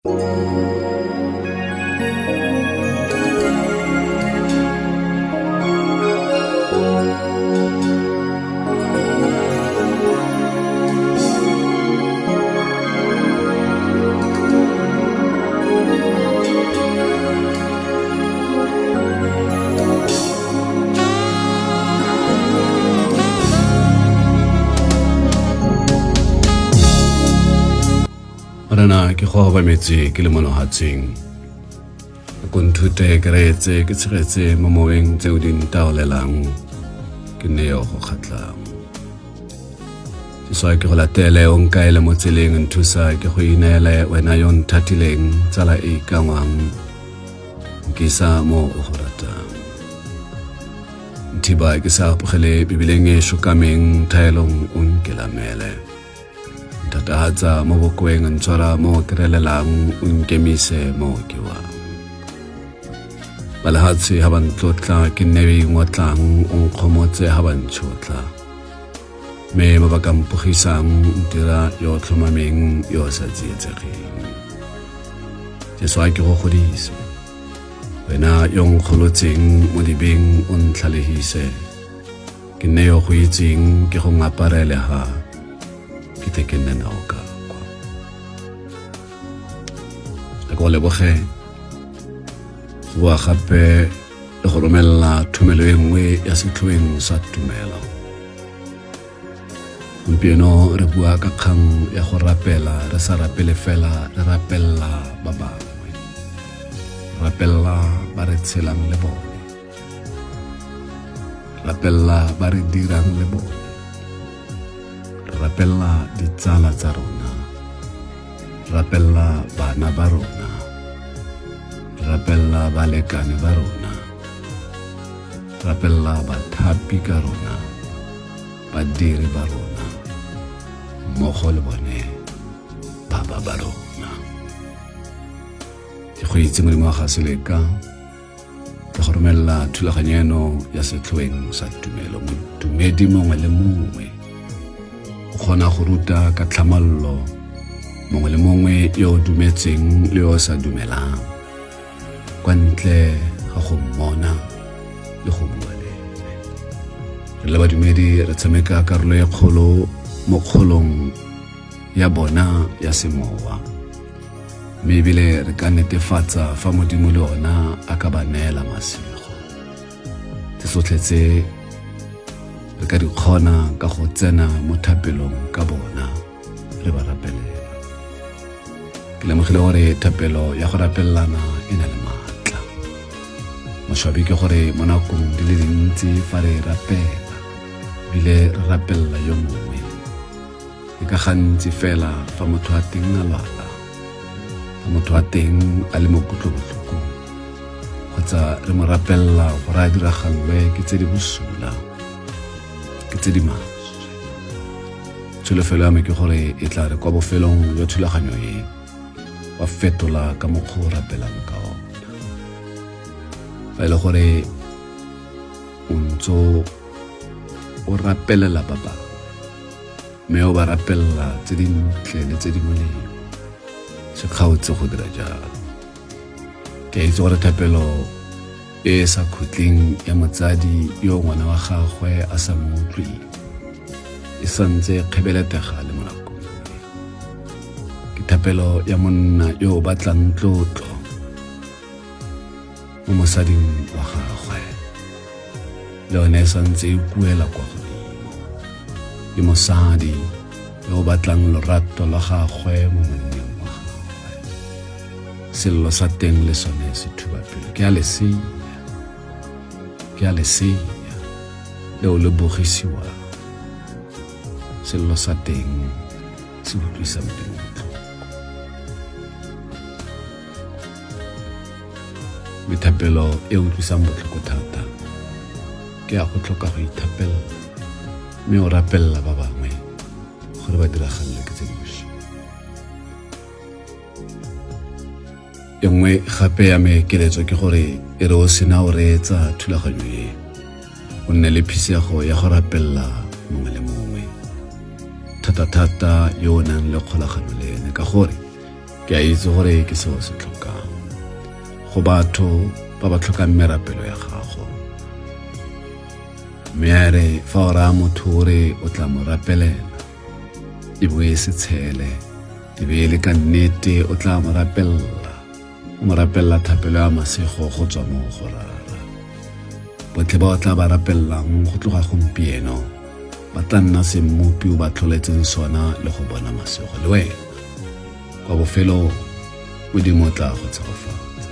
Morena ke go obametse ke le mo lefatsheng ko nthute ke reetse ke tshegetse mo moweng tse o di ntaolelang ke nne yo go kgatlhang Jesu ke go latele o nkaele mo tseleng nthusa ke go ineele wena yo nthatileng tsala e ikangwang nkisa mo o go ratang nthiba ke sa apogele bibileng e šokameng thaelong o nkelamele Ntatahatsa mo bokoeng ntshwara mo ke relelang o nkemise mo ke wang. Balehatshe ha ba ntlotla ke nne yo ingotlang o nkgomotse ha ba ntshotla. Mme ba ba ka mpogisang ntira yo tlhomameng yo sa tsietsegeng. Jesu a ke go godise. Wena yo nkgolotseng mo dibeng o ntlhalegise. Ke nne yo go itseng ke go ngaparele ha ke tle ke nne nao ka kwa. A ko leboge go boa gape le go romelela thomelo e nngwe ya setlhoeng sa tumelo. Gompieno re bua ka kgang ya go rapela re sa rapele fela re rapelela ba bangwe. Rapelela ba re tshelang le bone. Rapelela ba re dirang le bone. Rapelela ditsala tsa rona. Rapelela bana ba rona. Rapelela balekane ba rona. Rapelela bathapi ka rona. Badiri ba rona. Mmogo le bone baba ba rona. Ke go itse Modimo wa ga Seleka. Ke go romelela thulaganyo eno ya setlhoeng sa tumelo. Modumedi mongwe le mongwe o kgona go ruta ka tlhamallo mongwe le mongwe yo o dumetseng le yo o sa dumelang kwa ntle ga go mmona le go bua le ene. Re le badumedi re tshameka karolo e kgolo mo kgolong ya bona ya semowa. Mme ebile re ka netefatsa fa Modimo le ona a ka ba neela masego. Tse tsotlhe tse re ka di kgona ka go tsena mo thapelong ka bona re ba rapelela. Ke lemogile gore thapelo ya go rapelelana e na le maatla. Maswabi ke gore mo nakong di le dintsi fa re rapela ebile re rapelela yo mongwe E ka gantsi fela fa motho a teng a lwala, fa motho a teng a le mo kutlobotlhokong, kgotsa re mo rapelela gore a diragalelwe ke tse di bosula, ke tse di maswe. Tsholofelo ya me ke gore e tla re kwa bofelong jwa thulaganyo e, wa fetola ka mokgwa o rapelang ka ona. Fa e le gore o ntse o rapelela ba bangwe, mme o ba rapelela tse dintle le tse di molemo se kgaotse go dira jalo ke a itse gore thapelo e e sa khutleng ya motsadi yo ngwana wa gagwe a sa mo utlweng e sa ntse e kgebeletega le mo nakong e ke thapelo ya monna yo o batlang tlotlo mo mosading wa gagwe le yone e santse e kuela kwa godimo ke mosadi yo o batlang lorato lwa gagwe mo monneng wa gagwe sello sa teng le sone se thuba pelo ke a lesea ke a lesea leo le bogisiwang sello sa teng se utlwisa Modimo botlhoko Methapelo e utlwisang botlhoko thata ke ya go tlhoka go ithapelela mme o rapelela ba bangwe gore ba diragalele ke tse di bosula. E nngwe gape ya me keletso ke gore e re o sena o reetsa thulaganyo e o nne le phisego ya go rapelela mongwe le mongwe thata-thata yo o nang le kgolagano le ene ka gore Ke a itse gore ke se o se tlhokang. Go batho ba ba tlhokang merapelo ya gago. Mme a re fa o raya motho o re o tla mo rapelela, e bo e se tshele, e be e le ka nnete o tla mo rapelela. O mo rapelela thapelo ya masego go tswa mo go Rara. Botlhe ba o tla ba rapelelang go tloga gompieno ba tla nna se Mmopi o ba tlholetseng sona le go bona masego le wena. Kwa bofelong, Modimo o tla go tshegofatsa.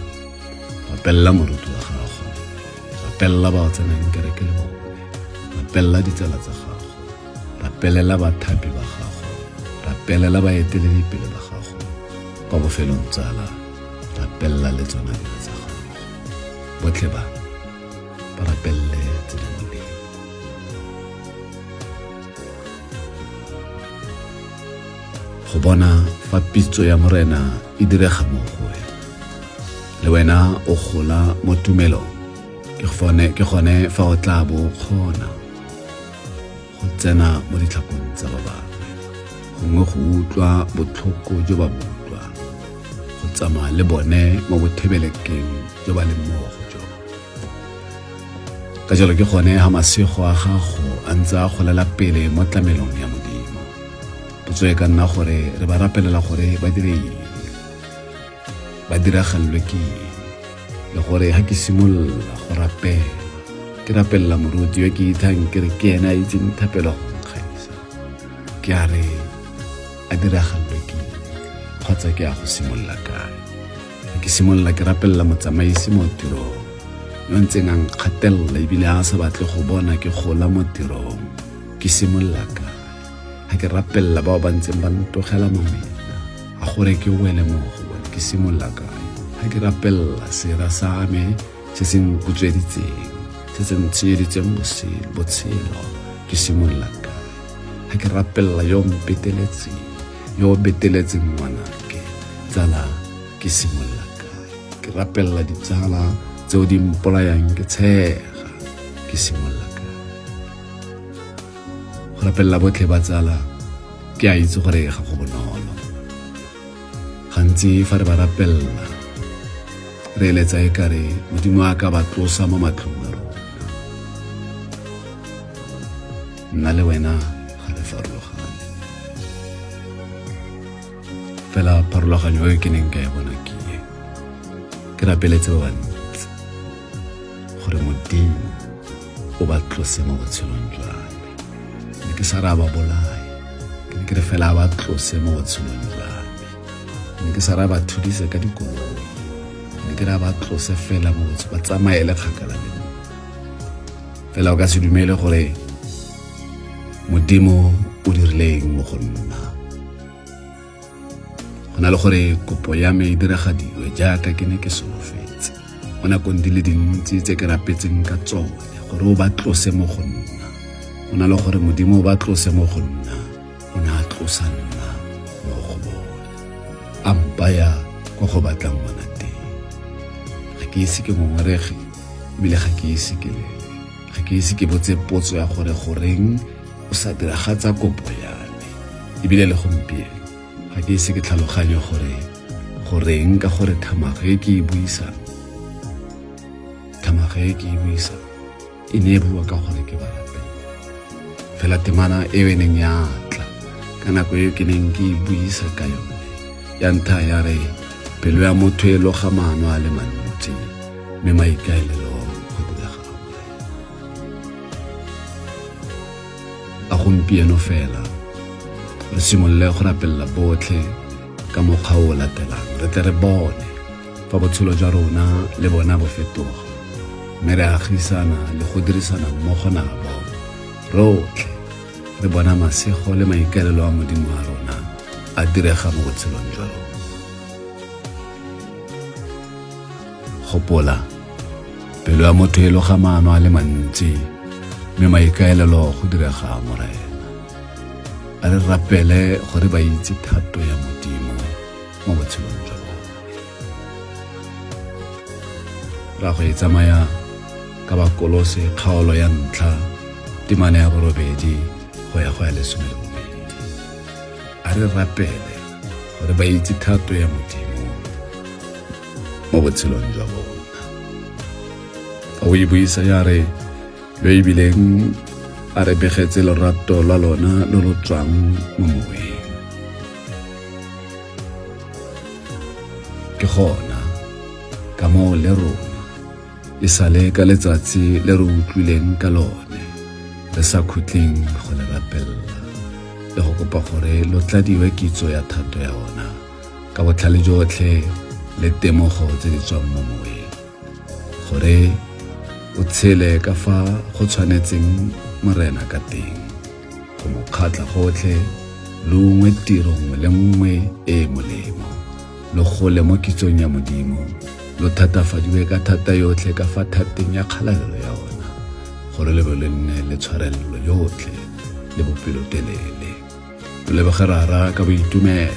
Rapelela moruti wa gago, rapelela ba o tsenang kereke le bone, rapelela ditsala tsa gago, rapelela bathapi ba gago, rapelela baeteledipele ba gago. Kwa bofelong tsala, rapelela le tsona dilo tsa gago. Botlhe ba, ba rapelele tse di molemo. Go bona fa pitso ya Morena e direga mo go wena, le wena o gola mo tumelong, ke gone fa o tla bo o kgona go tsena mo ditlhakong tsa ba bangwe, gongwe go utlwa botlhoko jo ba bo utlwang, go tsamaya le bone mo bothebelekeng jo ba leng mo go jone. Ka jalo ke gone ha masego a gago a ntse a golela pele mo tlamelong ya Modimo. Potso e ka nna gore re ba rapelela gore ba dire eng, ba diragalelwe ke eng, le gore ha ke simolola go rapela, ke rapelela moruti yo ke ithang ke re ke ene a itseng thapelo go nkgaisa, ke a re a diragalelwe ke eng, kgotsa ke a go simolola kae. Ke simolola ke rapelela motsamaisi mo tirong yo ntseng a nkgatelela ebile a sa batle go bona ke gola mo tirong, ke simolola kae? Ga ke rapelela bao ba ntseng ba ntogela mamena a gore ke wele mo go bone, ke simolola kae? Ga ke rapelela sera sa me se se nkutsweditseng, se se ntshenyeditseng botshelo, ke simolola kae? Ga ke rapelela yo mpeteletseng, yo o beteletseng ngwanake, tsala, ke simolola kae? Ke rapelela ditsala tseo di mpolayang ke tshega, ke simolola kae? Go rapelela botlhe ba tsala, ke a itse gore ga go bonolo. Gantsi fa re ba rapelela, re eletsa e kare Modimo a ka ba tlosa mo matlhong a rona. Nna le wena ga re farologane. Fela pharologanyo e ke neng ka e bona ke e, ke rapeletse ba bantsi gore Modimo o ba tlose mo botshelong jwa me. Ne ke sa re a ba bolaye, ke ne ke re fela a ba tlose mo botshelong jwa me. Ne ke sa re a ba thudise ka dikoloi, ne ke re a ba tlose fela mo botshelong, ba tsamaele kgakala le nna. Fela o ka se dumele gore Modimo o dirileng mo go nna. Go na le gore kopo ya me e diragadiwe jaaka ke ne ke solofetse mo nakong di le dintsi tse ke rapetseng ka tsone gore o ba tlose mo go nna, go na le gore Modimo o ba tlose mo go nna, o ne a tlosa nna mo go bone, a mpaya kwa go batlang ngwana teng. Ga ke ise ke ngongorege, ebile ga ke ise ke lele, ga ke ise ke botse potso ya gore goreng o sa diragatsa kopo ya me, ebile le gompieno ga ke ise ke tlhaloganye gore goreng, ka gore thamaga e ke e buisang, thamaga e ke e buisang e ne e bua ka gore ke ba rapela. Fela temana e e neng ya tla ka nako e ke neng ke e buisa ka yone ya ntlha ya re pelo ya motho e loga maano a le mantsi, mme maikaelelo go direga a gompieno fela. Re simolole go rapelela botlhe ka mokgwa o latelang, re tle re bone fa botshelo jwa rona le bona bo fetoga, mme re agisana le go dirisana mmogo nabo rotlhe, re bona masego le maikaelelo a Modimo wa rona a direga mo botshelong jwa rona. Gopola, pelo ya motho e loga maano a le mantsi, mme maikaelelo go direga Morena. A re rapele gore ba itse thato ya Modimo mo botshelong jwa bone. Ra go e tsamaya ka Bakolose kgaolo ya ntlha temana ya 8 go ya go ya 12. A re rapele gore ba itse thato ya Modimo mo botshelong jwa bona. Fa o e buisa ya re yo ebileng a re begetse lorato lwa lona lo lo tswang mo moweng. Ke gona ka moo le rona e sale ka letsatsi le re utlwileng ka lone re sa khutleng go le rapelela le go kopa gore lo tladiwe kitso ya thato ya ona ka botlhale jotlhe le temogo tse di tswang mo moweng gore o tshele ka fa go tshwanetseng morena ka teng go mo kgatlha gotlhe lo ungwe tiro nngwe le nngwe e e molemo lo gole mo kitsong ya Modimo, lo thatafadiwe ka thata yotlhe ka fa thateng ya kgalalelo ya ona, gore le be le nne le tshwarelelo yotlhe le bopelotelele. Lo leboge Rara ka boitumelo,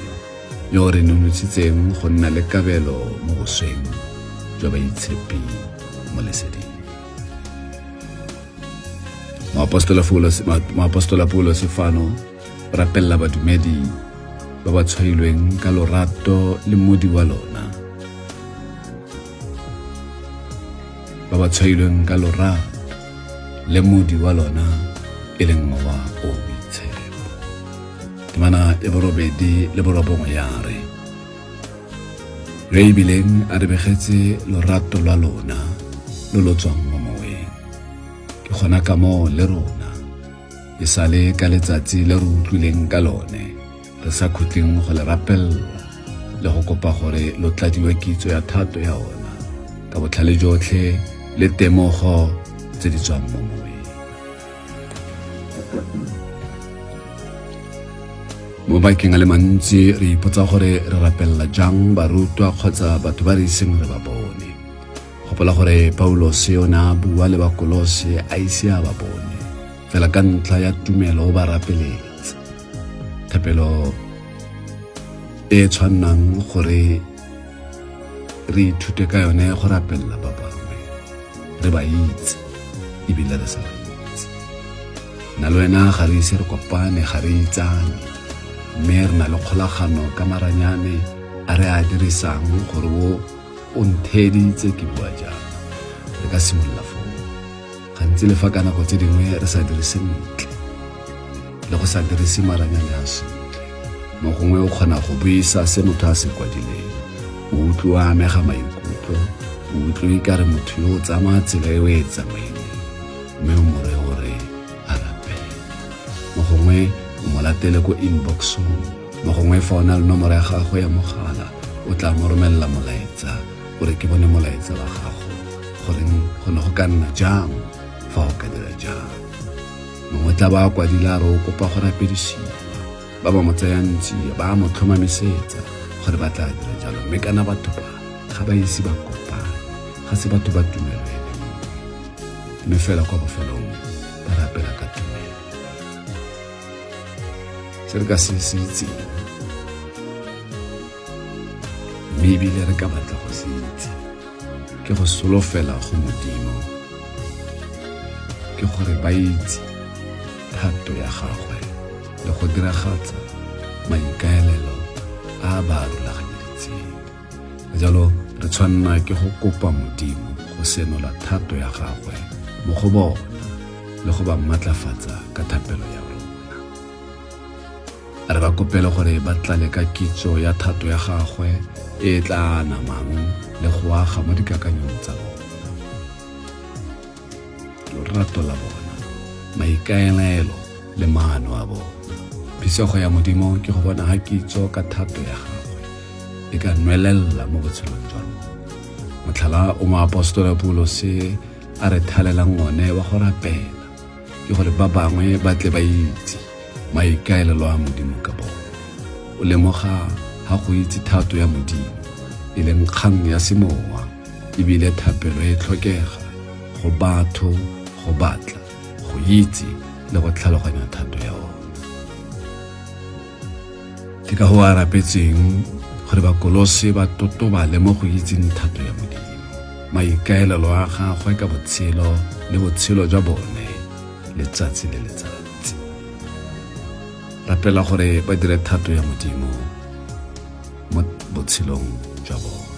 yo o re nonotshitseng go nna le kabelo mo bosweng jwa baitshepi mo leseding. Moapostola Paulose fano o rapelela badumedi ba ba tshwailweng ka lorato le modi wa lona ba ba tshwailweng ka lorato le modi wa lona e leng mowa o boitshepo. Temana ya borobedi le borobongwe ya re yo ebileng a re begetse lorato lwa lona lo lo tswang mo moweng. Ke gona ka moo le rona e sale ka letsatsi le re utlwileng ka lone re sa khutleng go le rapelela le go kopa gore lo tladiwe kitso ya thato ya ona ka botlhale jotlhe le temogo tse di tswang mo moweng. Mo mabakeng a le mantsi re ipotsa gore re rapelela jang barutwa kgotsa batho ba re iseng re ba bone. Gopola gore Paulose o ne a bua le Bakolose a ise a ba bone, fela ka ntlha ya tumelo o ba rapeletse. Thapelo e tshwannang gore re ithute ka yone go rapelela ba bangwe re ba itse ebile re sa ba itse. Nna le wena ga re ise re kopane, ga re itsane, mme re na le kgolagano ka maranyane a re a dirisang gore o o ntheeditse ke bua jang. Re ka simolola foo. Gantsi le fa ka nako tse dingwe re sa dire sentle le go sa dirise maranyane a sentle, mo gongwe o kgona go buisa se motho a se kwadileng, o utlwe o amega maikutlo, o utlwe e kare motho yo o tsamaya tsela e o e tsamaileng, mme o mo reye gore a rapele. Mo gongwe o mo latele ko inboxong, mo gongwe fa o na le nomoro ya gagwe ya mogala o tla mo romelela molaetsa o re ke bone molaetsa wa gago, goreng go ne go ka nna jang fa o ka dira jang. Mongwe tla ba a kwadile a re o kopa go rapedisiwa, ba ba mo tsayang tsia ba mo tlhomamisetsa gore ba tla dira jalo, mme kana batho ba ga ba ise ba kopane, ga se batho ba tumelo e le nngwe, mme fela kwa bofelong ba rapela ka tumelo. Se re ka se se itseng mme ebile re ka batla go se itse ke go solofela go Modimo, ke gore ba itse thato ya gagwe le go diragatsa maikaelelo a ba a rulaganyeditseng. Ka jalo re tshwanna ke go kopa Modimo go senola thato ya gagwe mo go bona le go ba maatlafatsa ka thapelo ya rona. A re ba kopele gore ba tlale ka kitso ya thato ya gagwe e e tla anamang le go aga mo dikakanyong tsa bona. Lorato la bona, maikaelelo le maano a bona. Phisego ya Modimo ke go bona ga kitso ka thato ya gagwe e ka nwelelela mo botshelong jwa rona. Motlhala o moapostola Paulose a re thalelang one wa go rapela ke gore ba bangwe ba tle ba itse maikaelelo a Modimo ka bone. O lemoga ha go itse thato ya Modimo e leng kgang ya semowa ebile thapelo e tlhokega go batho go batla go itse le go tlhaloganya thato ya ona. Ke ka go a rapetseng gore Bakolose ba totobale mo go itseng thato ya Modimo, maikaelelo a gagwe ka botshelo le botshelo jwa bone letsatsi le letsatsi. Rapela gore ba dire thato ya Modimo. botshelong jwa bona.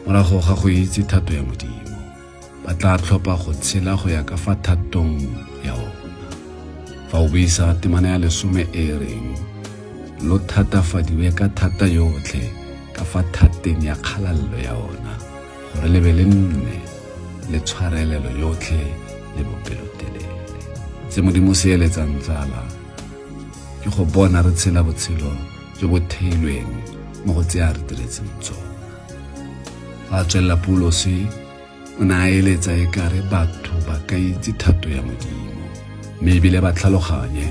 Morago ga go itse thato ya Modimo, ba tla tlhopha go tshela go ya ka fa thatong ya ona. Fa o buisa temana ya lesome e e reng, lo thatafadiwe ka thata yotlhe ka fa thateng ya kgalalelo ya ona, gore le be le nne le tshwarelelo yotlhe le bopelotelele. Se Modimo se eletsang tsala ke go bona re tshela botshelo jo bo theilweng mo go tse a re diretseng tsona. Fa a tswelela Paulose o ne a eletsa e kare batho ba ka itse thato ya Modimo mme ebile ba tlhaloganye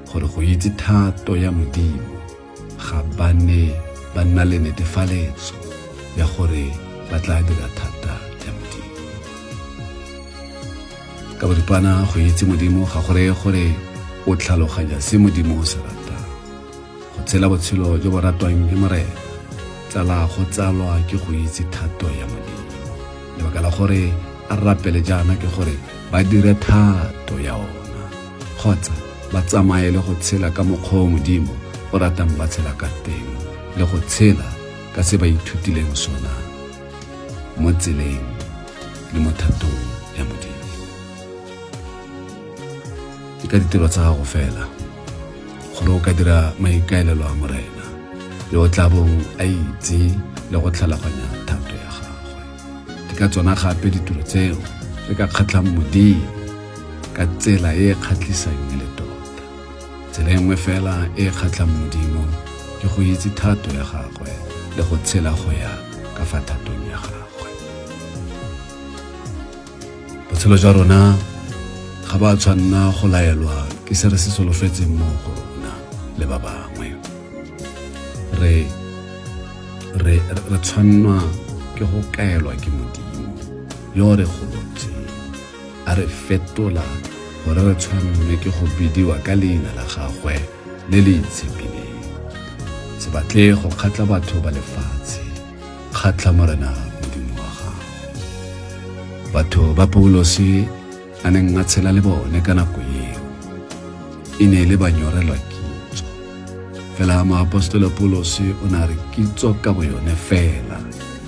gore go itse thato ya Modimo ga ba ne ba nna le netefaletso ya gore ba tla dira thata ya Modimo. Ka boripana go itse Modimo ga go reye gore o tlhaloganya se Modimo o se ratang. Go tshela botshelo jo bo ratwang ke Morena, tsala go tsalwa ke go itse thato ya Modimo. Lebaka la gore a rapele jaana ke gore ba dire thato ya ona kgotsa ba tsamaye le go tshela ka mokgwa o Modimo o ratang ba tshela ka teng le go tshela ka se ba ithutileng sona mo tseleng le mo thatong ya Modimo. Ke ka ditiro tsa gago fela gore o ka dira maikaelelo a Morena yo o tla bong a itse le go tlhaloganya thato ya gagwe. Ke ka tsona gape ditiro tseo re ka kgatlhang Modimo ka tsela e e kgatlhisang e le tota. Tsela e nngwe fela e e kgatlhang Modimo ke go itse thato ya gagwe le go tshela go ya ka fa thatong ya gagwe. Botshelo jwa rona ga ba tshwanna go laelwa ke se re se solofetseng mo go rona le ba bangwe. Re re re tshwannwa ke go kaelwa ke Modimo yo re golotseng a re fetola gore re tshwannwe ke go bidiwa ka leina la gagwe le le itshepileng. Se batle go kgatlha batho ba lefatshe, kgatlha Morena Modimo wa gago. Batho ba Paulose a neng a tshela le bone ka nako eo e ne e le banyorelwa kitso. Fela moapostola Paulose o ne a re kitso ka boyone fela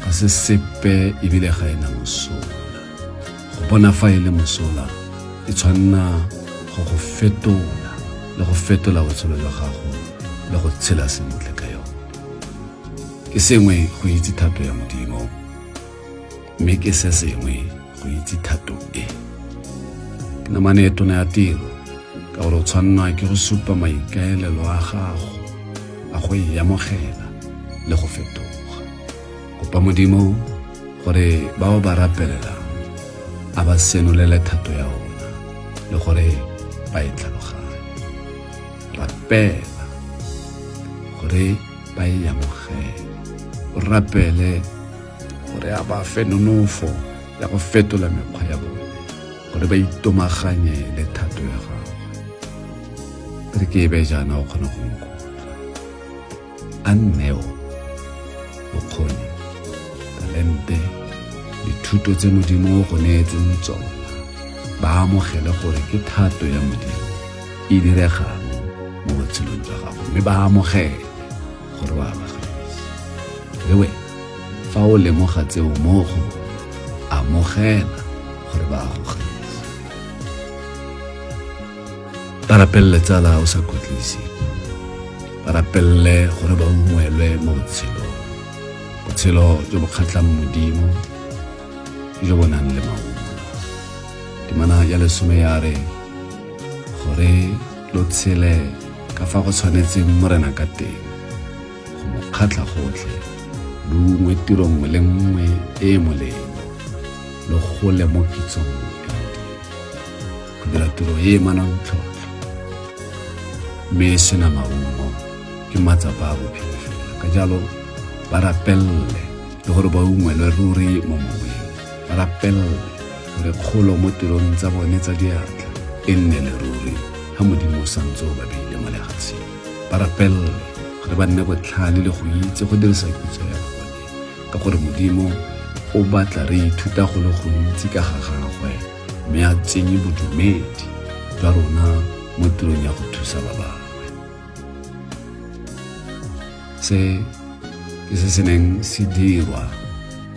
ga se sepe ebile ga e na mosola. Go bona fa e le mosola e tshwanna go go fetola le go fetola botshelo jwa gago le go tshela sentle ka yone. Ke sengwe go itse thato ya Modimo, mme ke se sengwe go itse thato e. Ke namane e tona ya tiro ka gore o tshwannwa ke go supa maikaelelo a gago a go e amogela le go fetoga. Kopa Modimo gore bao ba rapelelang a ba senolele thato ya ona le gore ba e tlhaloganye. Rapela gore ba e amogele. O rapele gore a ba fe nonofo ya go fetola mekgwa ya bone gore ba itomaganye le thato ya gagwe. Re ke e be jaana o kgone go nkutlwa. A neo, bokgoni, talente, dithuto tse Modimo o go neetseng tsona ba amogele gore ke thato ya Modimo e diregang mo botshelong jwa gago mme ba amogele gore wa ba gaisa. Le wena fa o lemoga tseo mo go bone, amogela gore ba go gaisa. Ba rapelele tsala o sa khutlise, ba rapelele gore ba ungwelwe mo botshelong, botshelo jo bo kgatlhang Modimo jo bo nang le maungo. Temana ya lesome ya re gore lo tshele ka fa go tshwanetseng Morena ka teng, go mo kgatlha gotlhe, lo ungwe tiro nngwe le nngwe e e molemo, lo gole mo kitsong ya Modimo. Go dira tiro e e manontlhotlho mme e sena maungo ke matsapa a bophelo fela. Ka jalo ba rapelele le gore ba ungwelwe ruri mo moweng, ba rapelele gore kgolo mo tirong tsa bone tsa diatla e nne le ruri ha Modimo o santse o ba beile mo lefatsheng. Ba rapelele gore ba nne botlhale le go itse go dirisa kitso ya bone, ka gore Modimo o batla re ithuta go le gontsi ka ga gagwe mme a tsenye bodumedi jwa rona mo tirong ya go thusa ba bangwe. Se ke se se neng se dirwa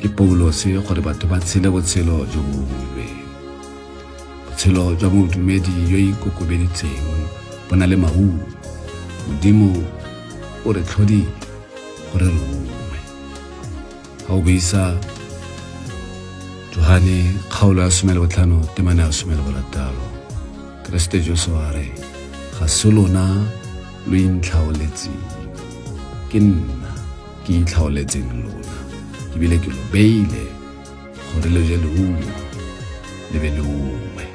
ke Paulose gore batho ba tshele botshelo jo bo ungwilweng. Botshelo jwa modumedi yo ikokobeditseng bo na le maungo. Modimo o re tlhodile gore re ungwe. Ga o buisa Johane kgaolo ya 15 temana ya 16, Keresete Jesu a re, Ga se lona lo intlhaoletseng, ke nna ke itlhaoletseng lona, ke bile ke lo beile gore lo je leungo le be le ungwe,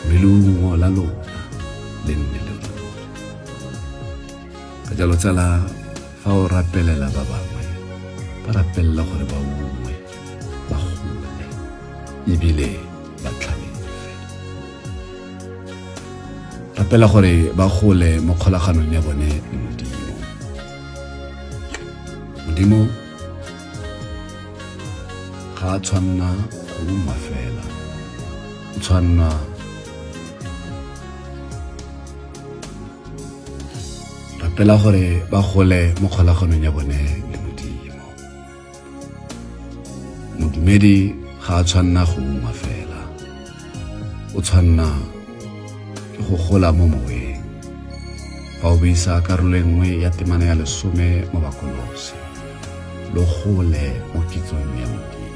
mme leungo la lona le nne le ruri. Ka jalo tsala, fa o rapelela ba bangwe, ba rapelela gore ba ungwe, ba gole ebile ba tlhalefe. Rapela gore ba gole mo kgolaganong ya bone le Modimo. Modimo ga a tshwanna go ungwa fela, o tshwanna rapela gore ba gole mo kgolaganong ya bone le Modimo. Modumedi ga a tshwanna go ungwa fela, o tshwanna ke go gola mo moweng. Fa o buisa karolo e nngwe ya temana ya lesome mo Bakolose, lo gole mo kitsong ya Modimo,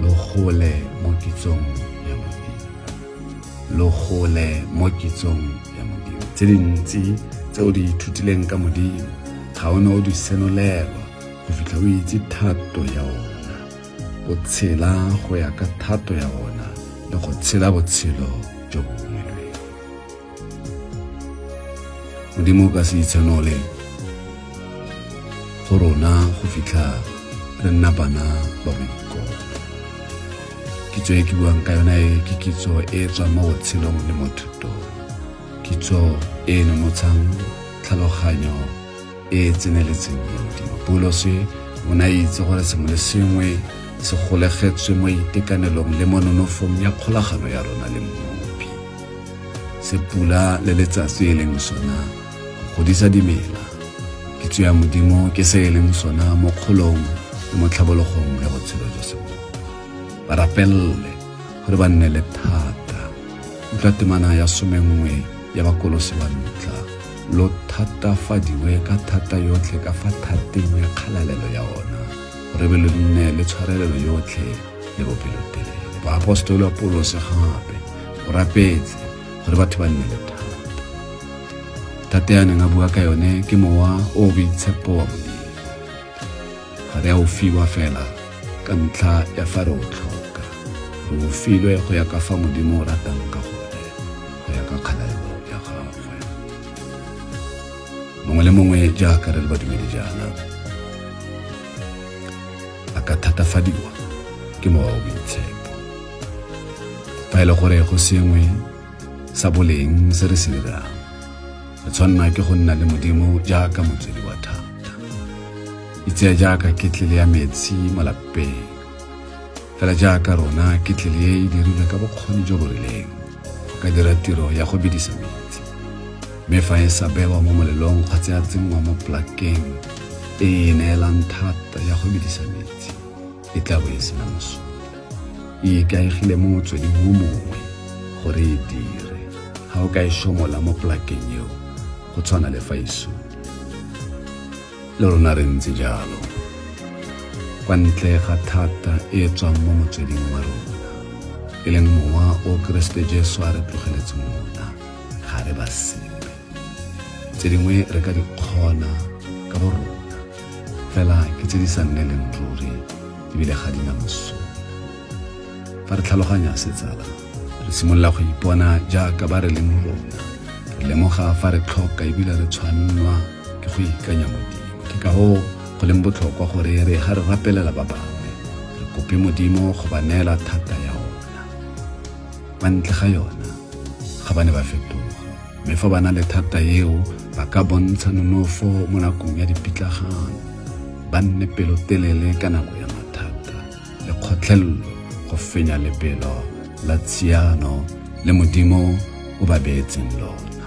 lo gole mo kitsong ya Modimo, lo gole mo kitsong ya Modimo. Tse dintsi tse o di ithutileng ka Modimo ga o ne o di senolelwa go fitlha o itse thato ya ona, o tshela go ya ka thato ya ona le go tshela botshelo jo bo ungwelweng. Modimo o ka se itshenole go rona go fitlha re nna bana ba boikobo. Kitso e ke buang ka yona e ke kitso e e tswang mo botshelong le mo thutong, kitso e e nonotshang tlhaloganyo e e tseneletseng ya Modimo. Paulose o ne a itse gore sengwe le sengwe se golegetswe mo itekanelong le mo nonofong ya kgolagano ya rona le Mmopi. Se pula le letsatsi e leng sona go godisa dimela, kitso ya Modimo ke se e leng sona mo kgolong le mo tlhabologong ya botshelo jwa semowa. Ba rapelele gore ba nne le thata. Utlwa temana ya 11 ya Bakolose ba ntlha. Lo thatafadiwe ka thata yotlhe ka fa thateng ya kgalalelo ya ona, gore be lo nne le tshwarelelo yotlhe le bopelotelele. Moaposetoloi Paulose gape o rapetse gore batho ba nne le thata. Thata ya neng a bua ka yone ke mowa o o boitshepo wa Modimo. Ga re a o fiwa fela ka ntlha ya fa re o tlhoka, re o filwe go ya ka fa Modimo o ratang ka gone, go ya ka kgalalelo ya gagwe. Mongwe le mongwe jaaka re le badumedi jaana a ka thatafadiwa ke mowa o boitshepo. Fa e le gore go sengwe sa boleng se re se dirang, re tshwanna ke go nna le Modimo jaaka motswedi wa thata. Itseye jaaka ketlele ya metsi mo lapeng. Fela jaaka rona, ketlele e e dirilwe ka bokgoni jo bo rileng go ka dira tiro ya go bedisa metsi. Mme fa e sa bewa mo molelong kgotsa ya tsenngwa mo plakeng e e neelang thata ya go bedisa metsi, e tla bo e sena mosola. E ikaegile mo motsweding o mongwe gore e dire. Ga o ka e šomola mo plakeng eo, go tshwana le fa e sule. Le rona re ntse jalo. Kwa ntle ga thata e e tswang mo motsweding wa rona, e leng mowa o Keresete Jesu a re tlogeletseng ona, ga re ba sepe. Tse dingwe re ka di kgona ka borona, fela ke tse di sa nneleng ruri ebile ga di na mosola. Fa re tlhaloganya setsala, re simolola go ipona jaaka ba re leng rona. Re lemoga fa re tlhoka ebile re tshwannwa ke go ikanya Modimo. Ke ka hoo go leng botlhokwa gore re ga re rapelela ba bangwe, re kope Modimo go ba neela thata ya ona. Kwa ntle ga yona, ga ba ne ba fetoga. Mme fa ba na le thata eo, ba ka bontsha nonofo mo nakong ya dipitlagano, ba nne pelotelele ka nako ya mathata le kgotlhelelo go fenya lebelo la tshiano le Modimo o ba beetseng lona.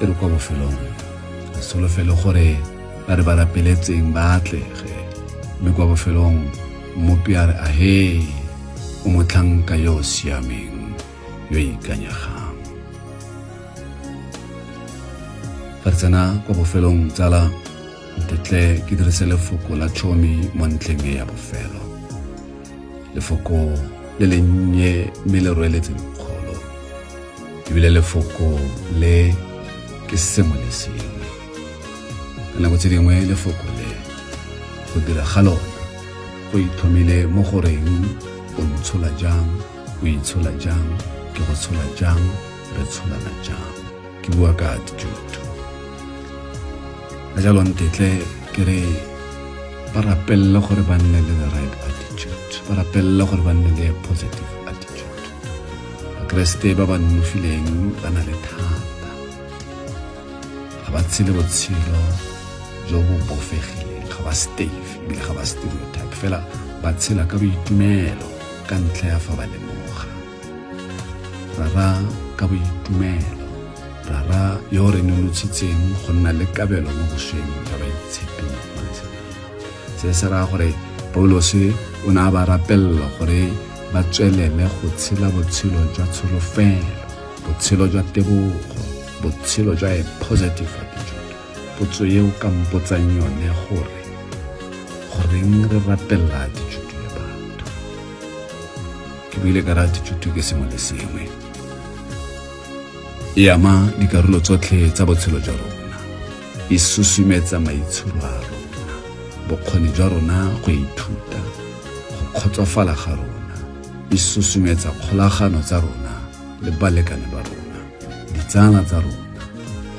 E re kwa bofelong re Solofele gore ba re ba rapeletseng ba atlege, mme kwa bofelong Mmopi a re, Ahe, o motlhanka yo o siameng, yo ikanyegang. Fa re tsena kwa bofelong, tsala, ntetle ke dirise lefoko la tšhomi mo ntlheng e ya bofelo. Lefoko le lennye mme le rweletse dikgolo, ebile lefoko le ke sengwe le sengwe. Ka nako tse dingwe lefoko le, go dira ga lona go itlhomile mo goreng o ntshola jang, o itshola jang, ke go tshola jang, re tsholana jang. Ke bua ka attitude. Ka jalo ntetle ke re ba rapelele gore ba nne le the right attitude, ba rapelele gore ba nne le positive attitude. Bakeresete ba ba nonofileng ba na le thata, ga ba tshele botshelo jo bo bofegileng, ga ba stave ebile ga ba stereotype, fela ba tshela ka boitumelo ka ntlha ya fa ba lemoga Rara ka boitumelo, Rara yo re nonotshitseng go nna le kabelo mo bosweng jwa baitshepi mo leseding. Se se raya gore Paulose o ne a ba rapelela gore ba tswelele go tshela botshelo jwa tsholofelo, botshelo jwa tebogo, botshelo jwa a positive attitude. Potso e o ka mpotsang yone gore goreng re rapelela attitude ya batho? Ke buile ka re attitude ke sengwe le sengwe, e ama dikarolo tsotlhe tsa botshelo jwa rona, e susumetsa maitsholo a rona, bokgoni jwa rona go ithuta, go kgotsofala ga rona, e susumetsa kgolagano tsa rona le balekane ba rona, ditsala tsa rona,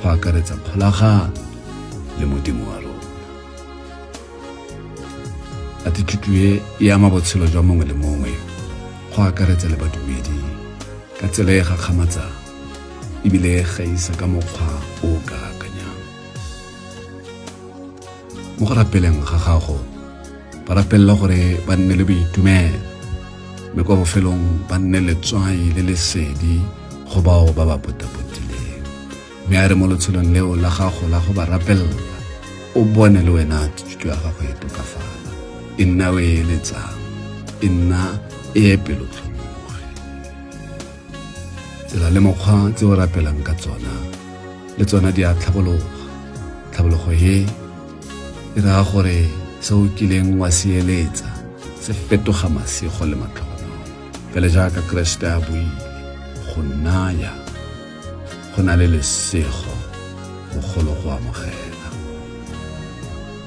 go akaretsa kgolagano le Modimo wa rona. Attitude e e ama botshelo jwa mongwe le mongwe, go akaretsa le badumedi, ka tsela e gakgamatsang ebile e gaisa ka mokgwa o o ka akanyang. Mo go rapeleng ga gago, ba rapelela gore ba nne le boitumelo, mme kwa bofelong ba nne letswai le lesedi go bao ba ba potapotileng. Mme a re mo letsholong leo la gago la go ba rapelela, o bone le wena attitude ya gago e tokafala, e nna o e eletsang, e nna e e pelotlhomogi. Tsela le mokgwa tse o rapelang ka tsona le tsona di a tlhabologa. Tlhabologo e e raya gore se o kileng wa se eletsa se fetoga masego le matlhogonolo, fela jaaka Keresete a buile, go naya go na le lesego bogolo go amogela.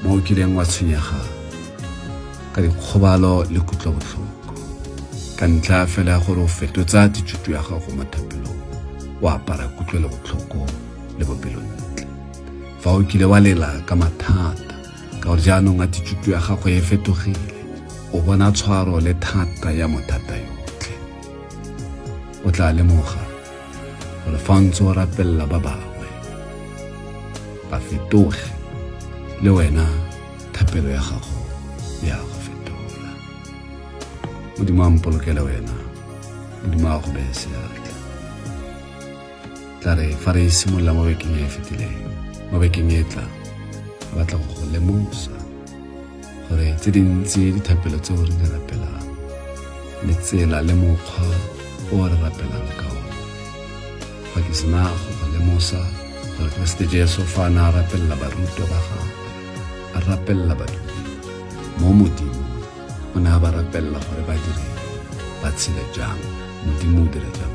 Mo o kileng wa tshwenyega ka dikgobalo le kutlobotlhoko ka ntlha fela ya gore o fetotsa attitude ya gago mo thapelong, o apara kutlwelobotlhoko le bopelontle. Fa o kile wa lela ka mathata ka gore jaanong attitude ya gago e fetogile, o bona tshwaro le thata ya mothata yotlhe, o tla lemoga gore fa o ntse o rapelela ba bangwe ba fetoge, le wena thapelo ya gago ya go fetola. Modimo a mpolokele wena, Modimo a go beye seatla. Tla re fa re simolola mo bekeng e e fetileng, mo bekeng e tla, re batla go go lemosa gore tse dintsi dithapelo tseo re di rapelang le tsela le mokgwa o re rapelang ka one. Fa ke sena go go lemosa gore Keresete Jesu fa a ne a rapelela barutwa ba gagwe, a rapelela badumedi mo Modimo, o ne a ba rapelela gore ba dire, ba tshele jang, Modimo o dire jang,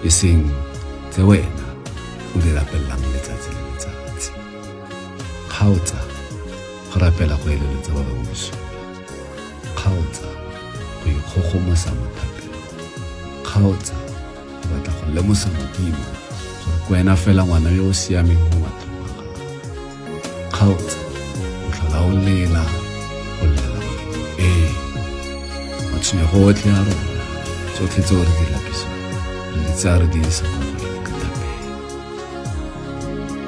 e seng tse wena o di rapelelang letsatsi le letsatsi. Kgaotsa go rapela go eleletsa ba bangwe bosula, kgaotsa go ikgogomosa mo thapelong, kgaotsa go batla go lemosa Modimo gore ke wena fela ngwana yo o siameng mo matlhong a gago, kgaotsa go tlhola o lela o lela Modimo. Ee, matshwenyego otlhe a rona, tsotlhe tseo re di lapisang, re di tsaya re di isa kwa go ene ka thapelo.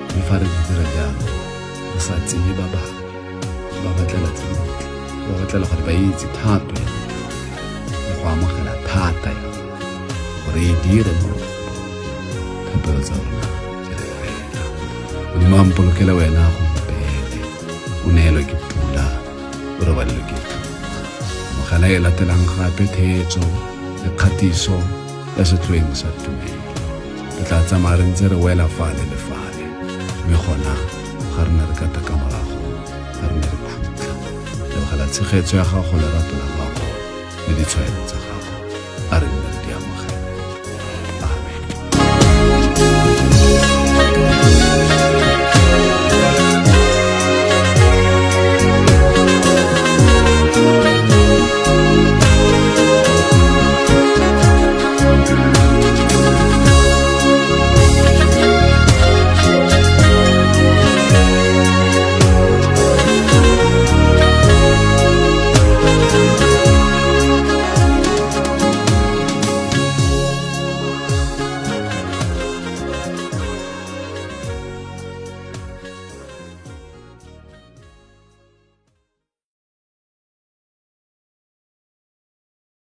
Mme fa re di dira jalo, re sa tsenye ba bangwe, re ba batlela tse dintle, re ba batlela gore ba itse thato ya Modimo le go amogela thata ya gore e dire mo thapelo tsa rona di re fela. Modimo a mpolokele wena go mpele o neelwe ke pula o robalelwe ke tlhoka. Amogela e latelang gape theetso le kgatiso ya setlhoeng sa tumelo. Re tla tsamaya re ntse re wela fale le fale, mme gona ga re ne re kata ka morago, ga re ne re khutla. Lebogela tshegetso ya gago, lerato la gago le ditshwaelo tsa gago. A re nne.